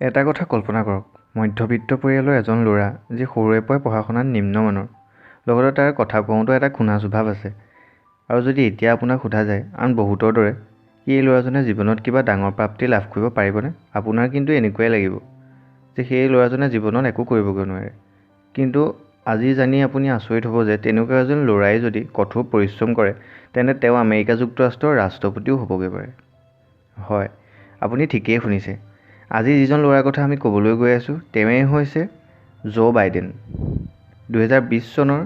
এটা কথা কল্পনা কৰক, মধ্যবিত্ত পৰিয়ালৰ এজন ল'ৰা যি সৰুৰে পৰাই পঢ়া শুনাত নিম্নমানৰ, লগতে তাৰ কথা কওঁতেও এটা খুনা স্বভাৱ আছে। আৰু যদি এতিয়া আপোনাক সোধা যায় আন বহুতৰ দৰে কি এই ল'ৰাজনে জীৱনত কিবা ডাঙৰ প্ৰাপ্তি লাভ কৰিব পাৰিবনে, আপোনাৰ কিন্তু এনেকুৱাই লাগিব যে সেই ল'ৰাজনে জীৱনত একো কৰিবগৈ নোৱাৰে। কিন্তু আজি জানি আপুনি আচৰিত হ'ব যে তেনেকুৱা এজন ল'ৰাই যদি কঠোৰ পৰিশ্ৰম কৰে তেন্তে তেওঁ আমেৰিকা যুক্তৰাষ্ট্ৰৰ ৰাষ্ট্ৰপতিও হ'বগৈ পাৰে। হয়, আপুনি ঠিকেই শুনিছে। আজি যিজন ল'ৰাৰ কথা আমি ক'বলৈ গৈ আছোঁ তেওঁৱেই হৈছে জো বাইডেন। 2020 চনৰ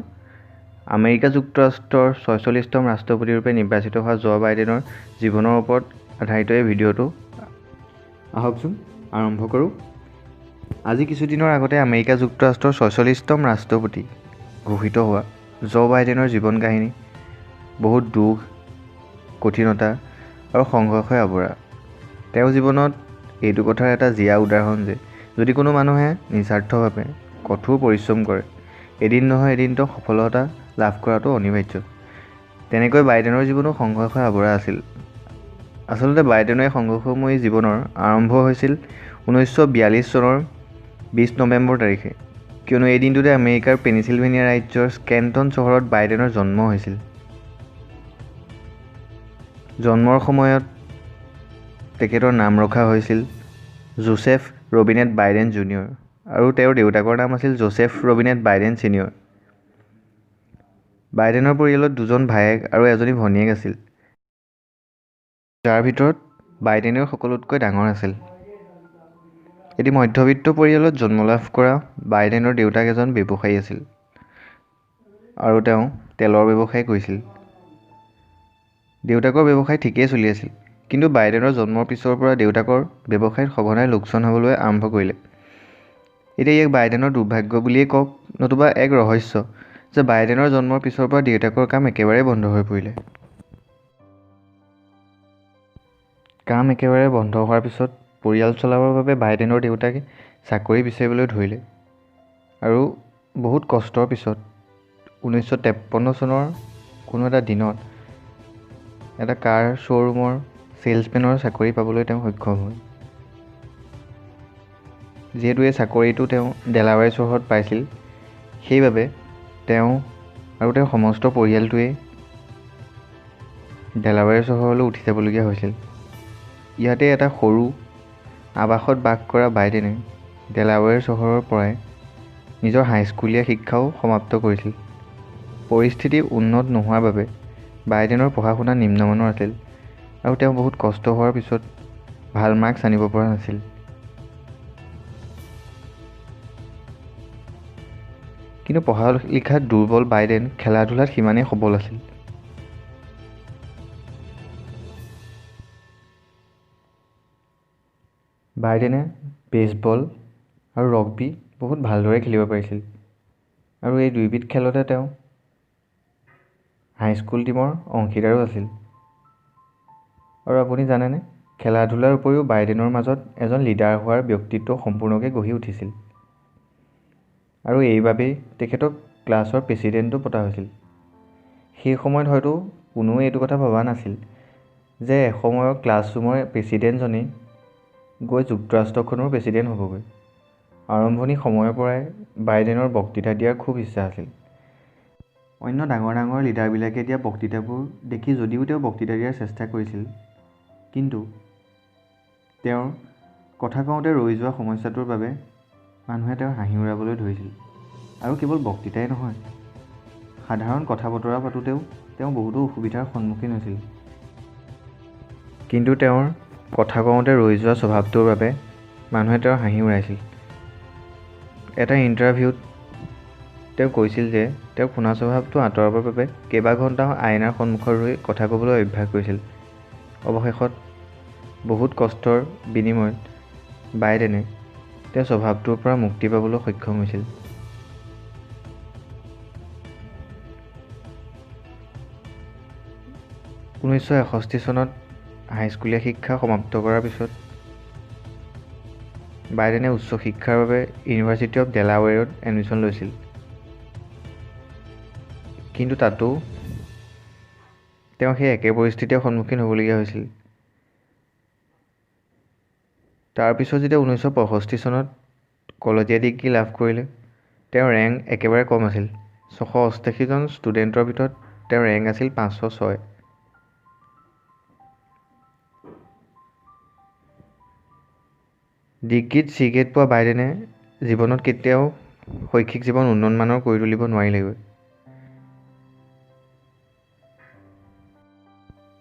আমেৰিকা যুক্তৰাষ্ট্ৰৰ 46তম ৰাষ্ট্ৰপতিৰূপে নিৰ্বাচিত হোৱা জো বাইডেনৰ জীৱনৰ ওপৰত আধাৰিত এই ভিডিঅ'টো। আহকচোন আৰম্ভ কৰোঁ। আজি কিছুদিনৰ আগতে আমেৰিকা যুক্তৰাষ্ট্ৰৰ 46তম ৰাষ্ট্ৰপতি ঘোষিত হোৱা জো বাইডেনৰ জীৱন কাহিনী বহুত দুখ, কঠিনতা আৰু সংঘৰ্ষই আৱৰা। তেওঁৰ জীৱনত এইটো কথাৰ এটা জীয়া উদাহৰণ যে যদি কোনো মানুহে নিস্বাৰ্থভাৱে কঠোৰ পৰিশ্ৰম কৰে এদিন নহয় এদিন তেওঁ সফলতা লাভ কৰাটো অনিবাৰ্য। তেনেকৈ বাইডেনৰ জীৱনো সংঘৰ্ষই আৱৰা আছিল। আচলতে বাইডেনৰ এই সংঘৰ্ষময়ী জীৱনৰ আৰম্ভ হৈছিল 1942 চনৰ 20 নৱেম্বৰ তাৰিখে, কিয়নো এই দিনটোতে আমেৰিকাৰ পেনিছিলভেনিয়া ৰাজ্যৰ স্কেণ্টন চহৰত বাইডেনৰ জন্ম হৈছিল। জন্মৰ সময়ত তেখেতৰ নাম ৰখা হৈছিল জোচেফ ৰবিনেট বাইডেন জুনিয়ৰ আৰু তেওঁৰ দেউতাকৰ নাম আছিল জোচেফ ৰবিনেট বাইডেন ছিনিয়ৰ। বাইডেনৰ পৰিয়ালত দুজন ভায়েক আৰু এজনী ভনীয়েক আছিল, যাৰ ভিতৰত বাইডেনেও সকলোতকৈ ডাঙৰ আছিল। এটি মধ্যবিত্ত পৰিয়ালত জন্ম লাভ কৰা বাইডেনৰ দেউতাক এজন ব্যৱসায়ী আছিল আৰু তেওঁ তেলৰ ব্যৱসায় কৰিছিল। দেউতাকৰ ব্যৱসায় ঠিকেই চলি আছিল, কিন্তু বাইডেনৰ জন্মৰ পিছৰ পৰা দেউতাকৰ ব্যৱসায়ত সঘনাই লোকচান হ'বলৈ আৰম্ভ কৰিলে। এতিয়া ইয়াক বাইডেনৰ দুৰ্ভাগ্য বুলিয়েই কওক নতুবা এক ৰহস্য যে বাইডেনৰ জন্মৰ পিছৰ পৰা দেউতাকৰ কাম একেবাৰে বন্ধ হৈ পৰিলে। কাম একেবাৰে বন্ধ হোৱাৰ পিছত পৰিয়াল চলাবৰ বাবে বাইডেনৰ দেউতাকে চাকৰি বিচাৰিবলৈ ধৰিলে আৰু বহুত কষ্টৰ পিছত 1953 চনৰ কোনো এটা দিনত এটা কাৰ শ্ব'ৰুমৰ ছেলছমেনৰ চাকৰি পাবলৈ তেওঁ সক্ষম হ'ল। যিহেতু এই চাকৰিটো তেওঁ ডেলাৱেৰ চহৰত পাইছিল, সেইবাবে তেওঁ আৰু তেওঁৰ সমস্ত পৰিয়ালটোৱে ডেলাৱেৰ চহৰলৈ উঠি যাবলগীয়া হৈছিল। ইয়াতে এটা সৰু আৱাসত বাস কৰা বাইডেনে ডেলাৱেৰ চহৰৰ পৰাই নিজৰ হাইস্কুলীয়া শিক্ষাও সমাপ্ত কৰিছিল। পৰিস্থিতি উন্নত নোহোৱাৰ বাবে বাইডেনৰ পঢ়া শুনা নিম্নমানৰ আছিল আৰু তেওঁ বহুত কষ্ট হোৱাৰ পিছত ভাল মাৰ্কছ আনিব পৰা নাছিল। কিন্তু পঢ়া লিখাত দুৰ্বল বাইডেন খেলা ধূলাত সিমানেই সবল আছিল। বাইডেনে বেছবল আৰু ৰগবি বহুত ভালদৰে খেলিব পাৰিছিল আৰু এই দুয়োবিধ খেলতে তেওঁ হাইস্কুল টীমৰ অংশীদাৰো আছিল। আৰু আপুনি জানেনে, খেলা ধূলাৰ উপৰিও বাইডেনৰ মাজত এজন লিডাৰ হোৱাৰ ব্যক্তিত্ব সম্পূৰ্ণকৈ গঢ়ি উঠিছিল আৰু এইবাবেই তেখেতক ক্লাছৰ প্ৰেছিডেণ্টো পতা হৈছিল। সেই সময়ত হয়তো কোনোৱে এইটো কথা ভবা নাছিল যে এসময়ৰ ক্লাছৰুমৰ প্ৰেছিডেণ্টজনেই গৈ যুক্তৰাষ্ট্ৰখনৰো প্ৰেছিডেণ্ট হ'বগৈ। আৰম্ভণি সময়ৰ পৰাই বাইডেনৰ বক্তৃতা দিয়াৰ খুব ইচ্ছা আছিল। অন্য ডাঙৰ ডাঙৰ লিডাৰবিলাকে দিয়া বক্তৃতাবোৰ দেখি যদিও তেওঁ বক্তৃতা দিয়াৰ চেষ্টা কৰিছিল, কিন্তু তেওঁৰ কথা কওঁতে ৰৈ যোৱা সমস্যাটোৰ বাবে মানুহে তেওঁৰ হাঁহি উৰাবলৈ ধৰিছিল। আৰু কেৱল বক্তৃতাই নহয়, সাধাৰণ কথা বতৰা পাতোঁতেও তেওঁ বহুতো অসুবিধাৰ সন্মুখীন হৈছিল। কিন্তু তেওঁৰ কথা কওঁতে ৰৈ যোৱা স্বভাৱটোৰ বাবে মানুহে তেওঁৰ হাঁহি উৰাইছিল। এটা ইণ্টাৰভিউত তেওঁ কৈছিল যে তেওঁ খুনা স্বভাৱটো আঁতৰাবৰ বাবে কেইবা ঘণ্টাও আইনাৰ সন্মুখত ৰৈ কথা ক'বলৈ অভ্যাস কৰিছিল। অৱশেষত বহুত কষ্টৰ বিনিময়ত বাইডেনে তেওঁৰ স্বভাৱটোৰ পৰা মুক্তি পাবলৈ সক্ষম হৈছিল। 1961 চনত হাইস্কুলীয়া শিক্ষা সমাপ্ত কৰাৰ পিছত বাইডেনে উচ্চ শিক্ষাৰ বাবে ইউনিভাৰ্চিটি অফ ডেলাৱেৰত এডমিশ্যন লৈছিল, কিন্তু তাতো তেওঁ সেই একে পৰিস্থিতিৰ সন্মুখীন হ'বলগীয়া হৈছিল। তাৰপিছত যেতিয়া 1965 চনত কলেজীয়া ডিগ্ৰী লাভ কৰিলে, তেওঁৰ ৰেংক একেবাৰে কম আছিল। 688জন ষ্টুডেণ্টৰ ভিতৰত তেওঁৰ ৰেংক আছিল 506। ডিগ্ৰীত চি গ্ৰেড পোৱা বাইডেনে জীৱনত কেতিয়াও শৈক্ষিক জীৱন উন্নতমানৰ কৰি তুলিব নোৱাৰিলেগৈ।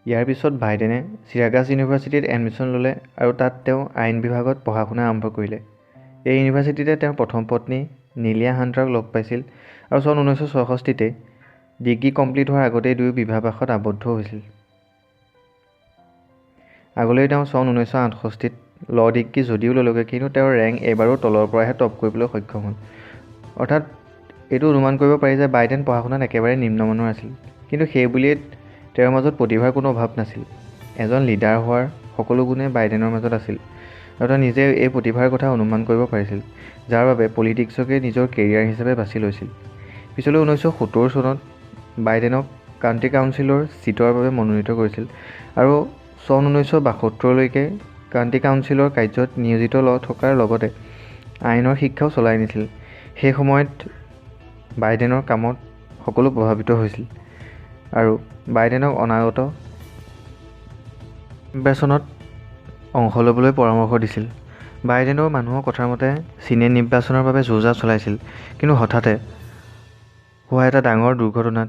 ইয়াৰ পিছত বাইডেনে চিৰাগাছ ইউনিভাৰ্চিটিত এডমিশ্যন ল'লে আৰু তাত তেওঁ আইন বিভাগত পঢ়া শুনা আৰম্ভ কৰিলে। এই ইউনিভাৰ্চিটিতে তেওঁৰ প্ৰথম পত্নী নীলিয়া হাণ্টাৰক লগ পাইছিল আৰু চন 1966তেই ডিগ্ৰী কমপ্লিট হোৱাৰ আগতেই দুয়ো বিবাহপাশত আবদ্ধ হৈছিল। আগলৈ তেওঁ চন 1968ত ল ডিগ্ৰী যদিও ল'লেগৈ, কিন্তু তেওঁৰ ৰেংক এইবাৰো তলৰ পৰাহে টপ কৰিবলৈ সক্ষম হ'ল। অৰ্থাৎ এইটো অনুমান কৰিব পাৰি যে বাইডেন পঢ়া শুনাত একেবাৰে নিম্নমানৰ আছিল, কিন্তু সেইবুলিয়েই তেওঁৰ মাজত প্ৰতিভাৰ কোনো অভাৱ নাছিল। এজন লিডাৰ হোৱাৰ সকলো গুণে বাইডেনৰ মাজত আছিল আৰু তেওঁ নিজে এই প্ৰতিভাৰ কথা অনুমান কৰিব পাৰিছিল, যাৰ বাবে পলিটিক্সকে নিজৰ কেৰিয়াৰ হিচাপে বাছি লৈছিল। পিছলৈ 1970 চনত বাইডেনক কাউণ্টি কাউন্সিলৰ ছিটৰ বাবে মনোনীত কৰিছিল আৰু চন 1972লৈকে কাউণ্টি কাউন্সিলৰ কাৰ্যত নিয়োজিত থকাৰ লগতে আইনৰ শিক্ষাও চলাই নিছিল। সেই সময়ত বাইডেনৰ কামত সকলো প্ৰভাৱিত হৈছিল আৰু বাইডেনক অনাগত নিৰ্বাচনত অংশ ল'বলৈ পৰামৰ্শ দিছিল। বাইডেনেও মানুহৰ কথাৰ মতে চিনেট নিৰ্বাচনৰ বাবে যো-জা চলাইছিল, কিন্তু হঠাতে হোৱা এটা ডাঙৰ দুৰ্ঘটনাত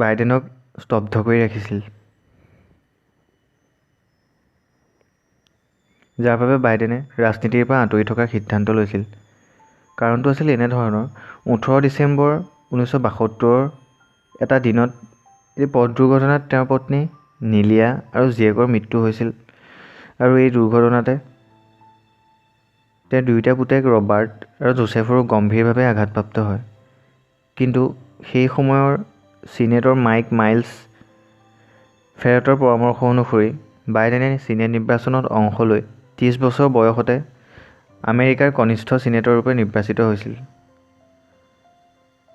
বাইডেনক স্তব্ধ কৰি ৰাখিছিল, যাৰ বাবে বাইডেনে ৰাজনীতিৰ পৰা আঁতৰি থকাৰ সিদ্ধান্ত লৈছিল। কাৰণটো আছিল এনেধৰণৰ: 18 ডিচেম্বৰ 1972ৰ এটা দিনত এই পথ দুৰ্ঘটনাত তেওঁৰ পত্নী নীলিয়া আৰু জীয়েকৰ মৃত্যু হৈছিল আৰু এই দুৰ্ঘটনাতে তেওঁৰ দুয়োটা পুতেক ৰবাৰ্ট আৰু জোচেফৰো গম্ভীৰভাৱে আঘাতপ্ৰাপ্ত হয়। কিন্তু সেই সময়ৰ চিনেটৰ মাইক মাইলছ ফেৰটৰ পৰামৰ্শ অনুসৰি বাইডেনে চিনেট নিৰ্বাচনত অংশ লৈ 30 বছৰ বয়সতে আমেৰিকাৰ কনিষ্ঠ চিনেটৰ ৰূপে নিৰ্বাচিত হৈছিল।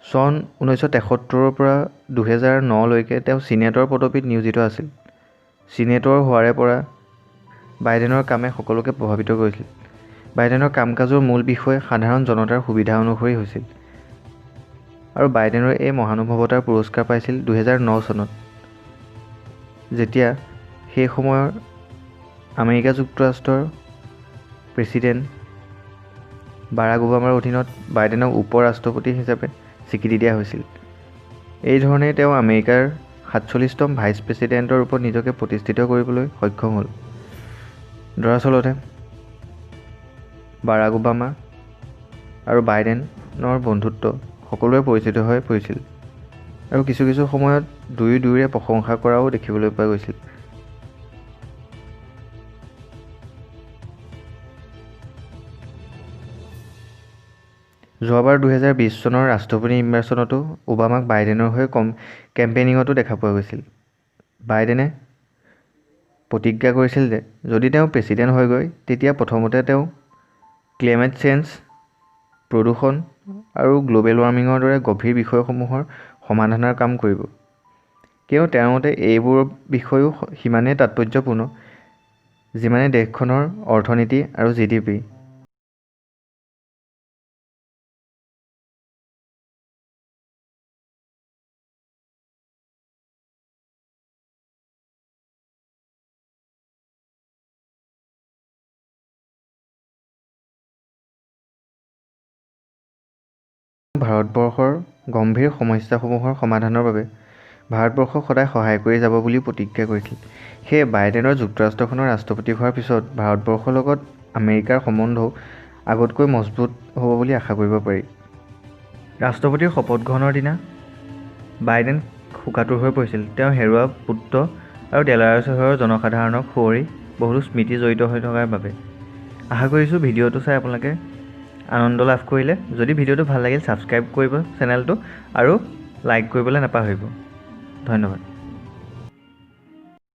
চন 1973ৰ পৰা 2009লৈকে তেওঁ চিনেটৰ পদবীত নিয়োজিত আছিল। চিনেটৰ হোৱাৰে পৰা বাইডেনৰ কামে সকলোকে প্ৰভাৱিত কৰিছিল। বাইডেনৰ কাম-কাজৰ মূল বিষয় সাধাৰণ জনতাৰ সুবিধা অনুসৰি হৈছিল আৰু বাইডেনৰ এই মহানুভৱতাৰ পুৰস্কাৰ পাইছিল 2009 চনত, যেতিয়া সেই সময়ৰ আমেৰিকা যুক্তৰাষ্ট্ৰৰ প্ৰেছিডেণ্ট বাৰাক ওবামাৰ অধীনত বাইডেনক উপ ৰাষ্ট্ৰপতি হিচাপে স্বীকৃতি দিয়া হৈছিল। এই ধৰণেই তেওঁ আমেৰিকাৰ 47তম ভাইচ প্ৰেছিডেণ্টৰ ৰূপত নিজকে প্ৰতিষ্ঠিত কৰিবলৈ সক্ষম হ'ল। দৰাচলতে বাৰাক ওবামা আৰু বাইডেনৰ বন্ধুত্ব সকলোৰে পৰিচিত হৈ পৰিছিল আৰু কিছু কিছু সময়ত দুয়ো দুয়োৰে প্ৰশংসা কৰাও দেখিবলৈ পোৱা গৈছিল। যোৱাবাৰ 2020 চনৰ ৰাষ্ট্ৰপতি নিৰ্বাচনতো ওবামাক বাইডেনৰ হৈ কেম্পেইনিঙতো দেখা পোৱা গৈছিল। বাইডেনে প্ৰতিজ্ঞা কৰিছিল যে যদি তেওঁ প্ৰেছিডেণ্ট হয়গৈ, তেতিয়া প্ৰথমতে তেওঁ ক্লাইমেট চেঞ্জ, প্ৰদূষণ আৰু গ্ল'বেল ৱাৰ্মিঙৰ দৰে গভীৰ বিষয়সমূহৰ সমাধানৰ কাম কৰিব। কিয়নো তেওঁৰ মতে এইবোৰ বিষয়ো সিমানেই তাৎপৰ্যপূৰ্ণ যিমানেই দেশখনৰ অৰ্থনীতি আৰু জিডিপি। ভাৰতবৰ্ষৰ গম্ভীৰ সমস্যাসমূহৰ সমাধানৰ বাবে ভাৰতবৰ্ষক সদায় সহায় কৰি যাব বুলিও প্ৰতিজ্ঞা কৰিছিল। সেয়ে বাইডেনৰ যুক্তৰাষ্ট্ৰখনৰ ৰাষ্ট্ৰপতি হোৱাৰ পিছত ভাৰতবৰ্ষৰ লগত আমেৰিকাৰ সম্বন্ধও আগতকৈ মজবুত হ'ব বুলি আশা কৰিব পাৰি। ৰাষ্ট্ৰপতিৰ শপত গ্ৰহণৰ দিনা বাইডেন শোকাতুৰ হৈ পৰিছিল। তেওঁ হেৰুওৱা পুত্ৰ আৰু ডেলাৱেৰ চহৰৰ জনসাধাৰণক সুঁৱৰি বহুতো স্মৃতি জড়িত হৈ থকাৰ বাবে। আশা কৰিছোঁ ভিডিঅ'টো চাই আপোনালোকে আনন্দ লাভ কৰিলে। যদি ভিডিঅ'টো ভাল লাগিল, ছাবস্ক্ৰাইব কৰিব চেনেলটো আৰু লাইক কৰিবলৈ নাপাহৰিব। ধন্যবাদ।